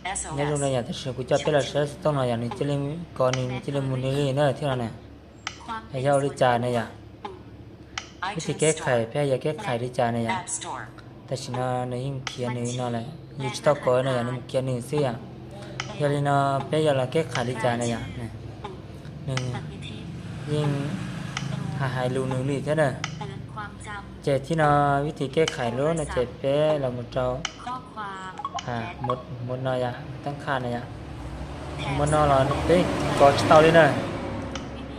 ຍາກລົງໄດ້ຫຍັງ ແຕ່ຊິກູຈັບເປັນລະເຊີສະຕົງເນາະ ຢ່າງໜຶ່ງຈະເລີຍ ກໍໜຶ່ງຈະເລີຍໝູນນີ້ເລີຍເນາະ ທີ່ນັ້ນນະ ໃຫ້ເຈົ້າລິຈານນະ ຢ່າງວິທີແກ້ໄຂ ແພ້ຢາກແກ້ໄຂລິຈານນະ ຢ່າງ ແຕ່ຊິນະ ໃນຍິງເຄຍໜຶ່ງເນາະ ແລະ ດິຈິຕອລກໍນະ ຢ່າງໜຶ່ງເຄຍໜຶ່ງຊື່ ຢ່າງ ຢ່າລີເນາະ ແປ້ຢາລະແກ້ໄຂລິຈານນະ ຢ່າງ ໜຶ່ງ ຍິງຫາຫາຍລູໜຶ່ງລີເທື່ອເດີ ເຈທີ່ເນາະ ວິທີແກ້ໄຂໂລນະ ເຈແປ້ລະໝົດເຈົ້າ ອ່າ ໝົດ ໝົດເນາະ ຢ່າຕັ້ງຄ່ານະ ຢ່າ ໝົດເນາະ ລະເປັນກໍສະເຕົາເລີຍນະ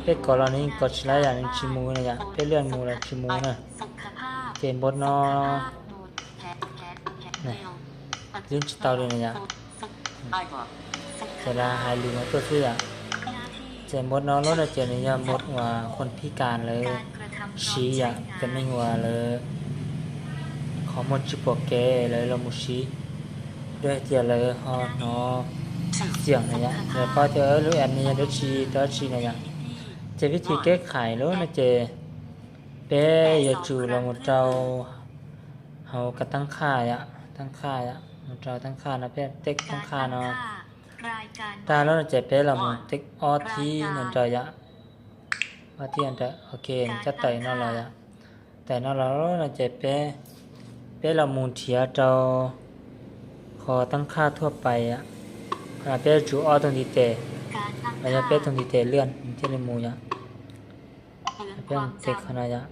ເປັນກໍລະນີ້ກໍຊິໄລ ຢ່າງຊິໝູນະ ຢ່າເປັນເລື່ອນໝູລະຊິໝູນະ ເຈໝົດເນາະ ນະ ຫຼິ້ນສະເຕົາເລີຍນະ ຢ່າ ເວລາຫາຍລືມມາຕົວເສຍ ເຈໝົດເນາະ ໂລນະ ເຈນີ້ຢ່າໝົດວ່າຄົນພິການເລີຍ ຊີ ຢ່າເປັນໃນຫົວເລີຍ ຂໍໝົດຊິປົວແກເລີຍ ລະໝູຊີ ດ້ວຍເຈເລີຍ ຮອດເນາະ ສຽງນະ ຢ່າ ແລ້ວກໍເຈເລີຍ ແອດມິນ ໂດຊີ ໂດຊີນະ ຢ່າ ເຈວິທີແກ້ໄຂໂລນະ ເຈ ແປ້ຢາຈູລະໝູເຈົ້າ ເຮົາກະຕັ້ງຄ່າ ຢ່າ ຕັ້ງຄ່າ ຢ່າ ໝູເຈົ້າຕັ້ງຄ່ານະ ແປ້ເຕັກຕັ້ງຄ່າເນາະ ຕາລະເນາະ ເຈແປ້ລະໝູເຕັກອອດທີນະ ເຈົ້າ ຢ່າ ອອດທີນະ ໂອເຄ ຈະໄຕເນາະ ລະ ຢ່າ ໄຕເນາະ ລະເນາະ ເຈແປ້ ແປ້ລະໝູເທຍເຈົ້າ ຂໍຕັ້ງຄ່າທົ່ວໄປ ອ່າ ອ່າ ແປ້ຈູອອດຕົງດີເຕ ລະຢ່າແປ້ຕົງດີເຕເລື່ອນ ເທເລໝູ ຢ່າ ແປ້ເຕັກເຂົ້ານະ ຢ່າ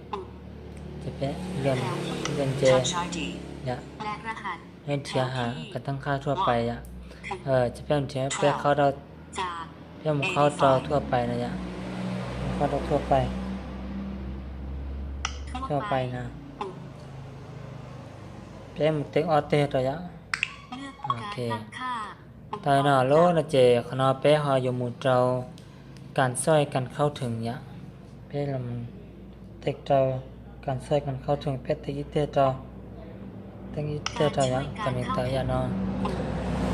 ຈະແປ້ເລື່ອນ ເລື່ອນເຈ ຢ່າ ໃຫ້ເທຍຫາການຕັ້ງຄ່າທົ່ວໄປ ຢ່າ ເອີ ຈະແປ້ເທຍ ແປ້ເຂົ້າເຂົ້າເຂົ້າທົ່ວໄປນະ ຢ່າ ເຂົ້າທົ່ວໄປ ທົ່ວໄປນະ ແປ້ເຕັກອອດເຕ ຕໍ່ ຢ່າ ໂອເຄ ຕາຍເນາະ ໂລນະ ເຈ ຂະເນາະ ແປ້ເຮົາຢູ່ໝູເຈົ້າ ການຊ່ອຍການເຂົ້າເຖິງ ຢ່າ ແປ້ລຳ ເຕັກເຈົ້າ ການຊ່ອຍການເຂົ້າເຖິງ ແປ້ເຕັກອີເຕເຈົ້າ ເຕັກອີເຕເຈົ້າ ຢ່າ ການເປັນຕາ ຢ່າເນາະ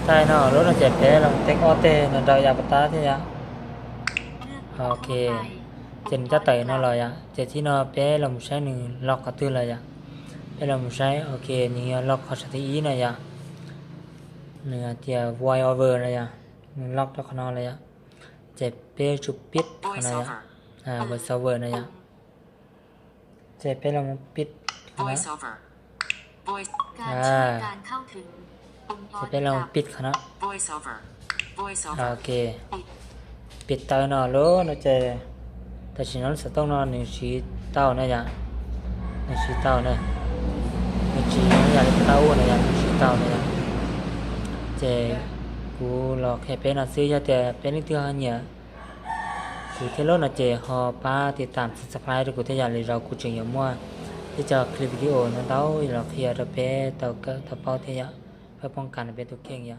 ຕາຍເນາະ ໂລນະ ເຈ ແປ້ລຳ ເຕັກອອດເຕ ນະ ເຈົ້າ ຢ່າປະຕາເທ ຢ່າ ໂອເຄ ເຈນຈະໄຕເນາະ ລະ ຢ່າ ເຈທີ່ເນາະ ແປ້ລຳໃຊ້ໜຶ່ງລັອກກະຕື້ ລະ ຢ່າ ແປ້ລຳໃຊ້ ໂອເຄ ນີ້ລັອກເຂົ້າໃສ່ອີ ນະ ຢ່າ ເນືອເຈ ໄວໂອເວີ ນະ ຢ່າ ໜຶ່ງລັອກເຂົ້າເນາະ ລະ ຢ່າ ເຈແປ້ຈູປິດເນາະ ອ່າ ເວີສໂອເວີນະ ຢ່າ ເຈແປ້ລະໝູປິດເນາະ ການ ອ່າ ການເຂົ້າເຖິງ ເຈແປ້ລະໝູປິດເນາະ ໂອເຄ ປິດເຕົາເນາະ ໂລນະ ເຈ ແຕ່ຊິນອນສະຕົງເນາະ ໜຶ່ງສີ່ເຕົ້ານະ ຢ່າ ໜຶ່ງສີ່ເຕົ້ານະ ໜຶ່ງສີ່ເຕົ້ານະ ຢ່າ ເຕົ້ານະ ຢ່າ ໜຶ່ງສີ່ເຕົ້ານະ ຢ່າ ເຈ ກູລອແຄ່ເປັນອາຊີ ຢ່າ ແຕ່ເປັນເລື່ອງທີ່ເຮົາເຫຍ ກູເທໂລນະ ເຈ ຮໍປ້າຕິດຕາມ Subscribe ກູເທ ຢ່າ ເລີຍເຈົ້າ ກູຈຶ່ງຢາມົວ ທີ່ຈະຄລິບວິດີໂອນຳເຕົ້າ ລອເຄຍ ຕະເປ ເຕົ້າເກີ ຕະເປົາ ເທ ຢ່າ ເພື່ອປ້ອງກັນເປັນຕົວເກັ່ງ ຢ່າ